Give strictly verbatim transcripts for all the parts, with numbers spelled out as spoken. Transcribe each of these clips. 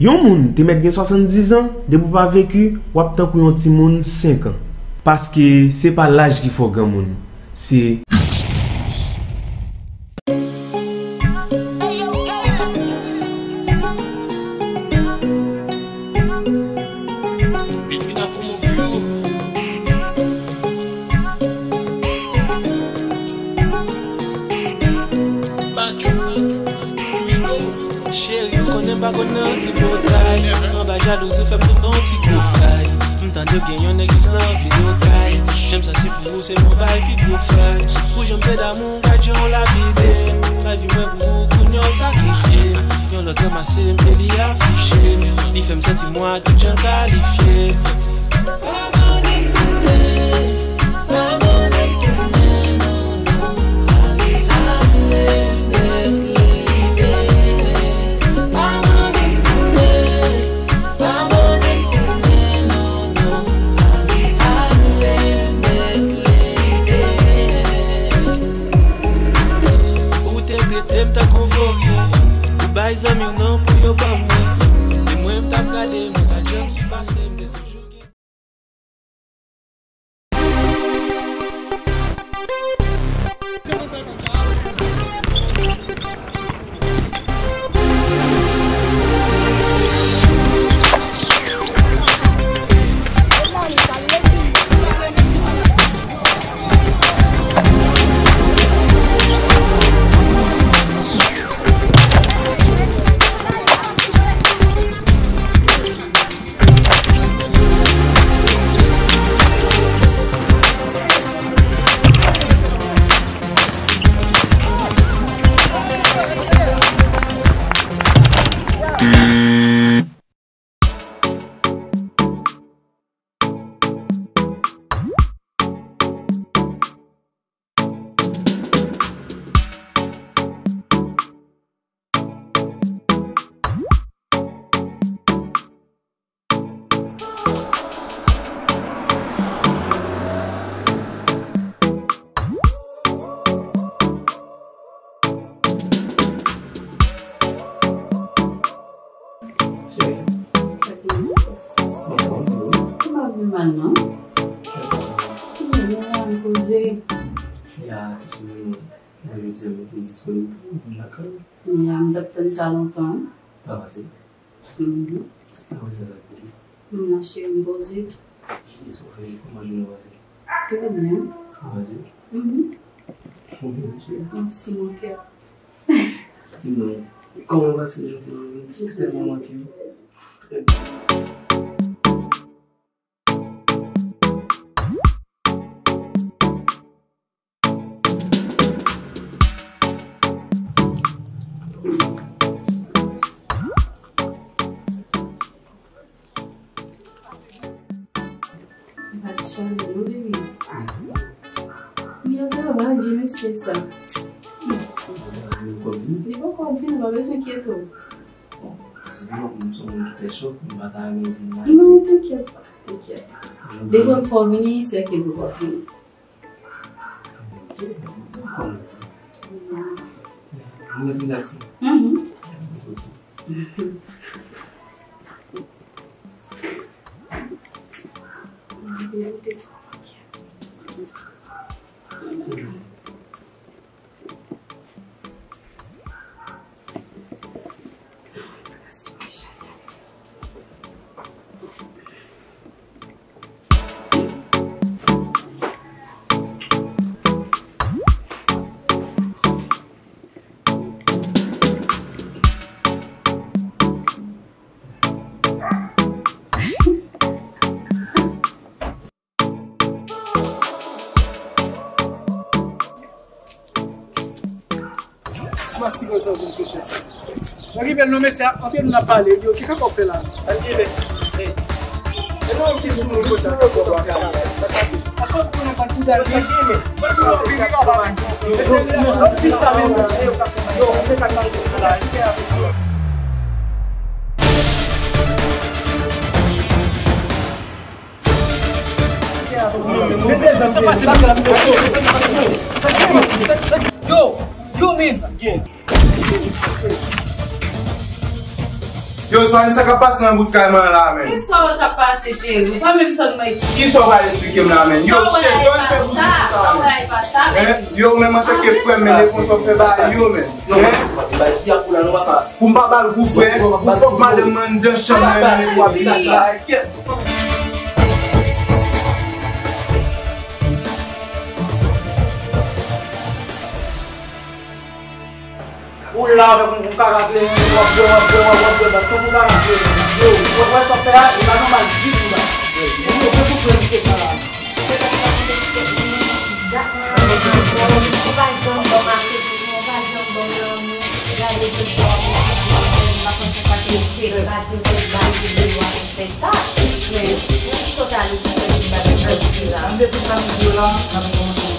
Yon moun te mèt gen swasanndiz an, depi w pa veki, w ap tankou yon timoun senk an. Paske se pa laj ki fè w granmoun, se. Cheri, ou konnen m pa konn nan tripotay. Anba jalouzi fè m tout nan ti gwo fay. M tande w gen yon nèg jis nan vil Okay. Menm sa se pou ou, se yon bay pi gwo fay. Pou jan m te damou, gad jan w lapide m. Lavi mwen pou ou, kounye a w sakrifye m. Yon lòt ranmase m e li afiche m. Li fè m santi mwen tout jan l kalifye m. Ou te trete m tankou voryen. Ou bay zanmi w non pou yo ban m mwen. E mwen m t ap gade, mwen pa t janm sipase, m te toujou gen. Cheri. Sa ki di? Bon, bon, bon. Ou pa vin mal, non? Kèlkeswa. Ou vin mal, poze. Ya, tou se menm. Mwen, jodi a, mwen te disponib pou mwen lakay. Ya, m t ap tann sa lontan. Pa pase. Mhm. Apre sa, sa k pou di? M la, cheri, m poze. Kisa w fè? Kòman jounen w pase? Trè byen. Ou pase? Mhm. Ou byen, cheri? Mèsi, mon cœur. Di non, kòman w pase jounen w? M tèlman manke w. Trè byen. Se pa ti chalè non, baby. Li ap travay, vye mesye sa. Li poko vini, pa bezwen enkyete w. Bon, se pa m, se yon moun ki fè chòk, m pa ta renmen vin la. Non, tankyèt pa, tankyèt. Depi m fè w vini, se ke m poko vini. Ok, bon, kòman sa? Nou mèt rilakse. Mhm. Ok. Mwen rive l non mesye, antre nou n ap pale. Yo, ki kaka w fè la? Sa l gen mesye? E non, ki sou moun konsa. Sa k pase? Paske w konnen pa tout bagay. Sa k gen men. Mwen tou w vini pa ba. Mesye, mesye, sòt jis sa menm. Yo, mwen te ka pase la. Yo, yo, men. Yo, Swazi, sa k ap pase nan bout kay mwen la, menn? Kisa w t ap pase, cheri? Ou pa menm tann mwen eksplike. Kisa w pral eksplike m la, menn? Yo, cheri, yo, fè bouch sa, menn. Sa w pa sa, menn. Yo, menm antanke frè m, menn, e konsa w fè bagay yo, menn. Non, men, bay ti ap pou la, non, papa. Pou m pa ba l kou frè, pou fòk madanm mwen anndan chanm mwen, menn, pou ap di sa. Ou la avèk yon, yon kaka kleren, w ap bwè, w ap bwè, w ap, w ap bwè, bat tout yon kaka kleren. Yo, w wè sa w fè a, e pa nòmal ditou la. Ou move pou frè misye sa la. Ou pa janm ban m apresye, ou pa janm ban m lanmou. Gade jan w ap fè m, m pa konn se pa ki se pa ki se ba ki vle w ap fè sa. Men, ou ki sot ale pou fè ti bagay sa ki la. Ann de tout sa nou di yo la, n ap kòmanse.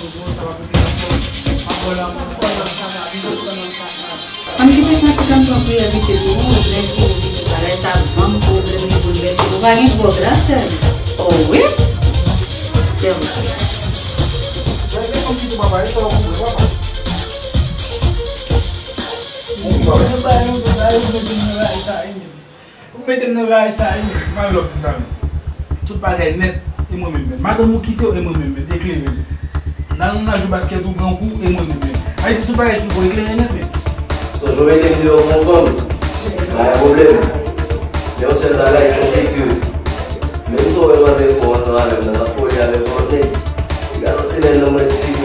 Ann kite Fatika m pran priyè piti pou ou, lè fini piti bagay sa, banm pwoblèm li boulvèse. Ou pa gen pwoblèm, sè m. O wi? Sè m. Ou mete m nan bagay sa, wi. Ou mete m nan bagay sa, wi. Mwen love ti zanmi. Tout bagay nèt, e mwen menm menm. Madanm ou kite w, e mwen menm menm. Eklere m. Nan, nan jou baskèt ou pran kou, e mwen menm menm. Ayiti, tout bagay ki bon, eklere nèt, men. Sonje w mete m deyò pou yon fanm. Pa gen pwoblèm. Men yon sèl bagay, sonje ke menm si w wè manzè fè w antre avè m nan, nan foli avèk lòt nèg, li ka lanse lèl nan mwen ti